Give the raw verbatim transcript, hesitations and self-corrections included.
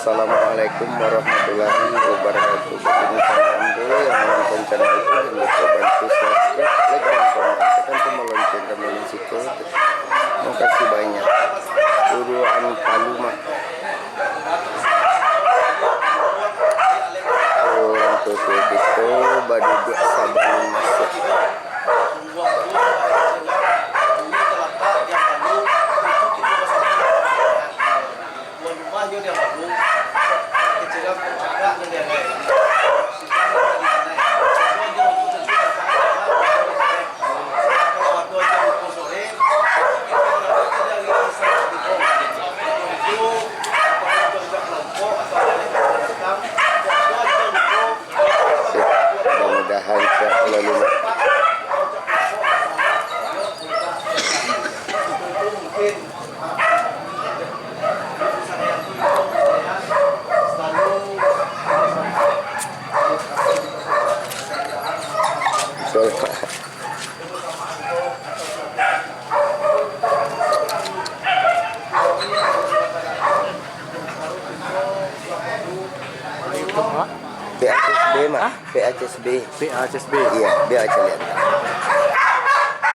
Assalamualaikum warahmatullahi wabarakatuh. Bagi sanak ambo yang menonton channel itu, jangan lupa bantu subscribe, like, dan komen. Tekan tombol lonceng kami di situ. Makasih banyak. Uruan Paluma. Urang tuo-tuo kito baduduak sabalun masuak. Mudah-mudahan sehat selalu. P H S B, Mak. Hah? P H S B. P H S B. Iya, biar aja lihat.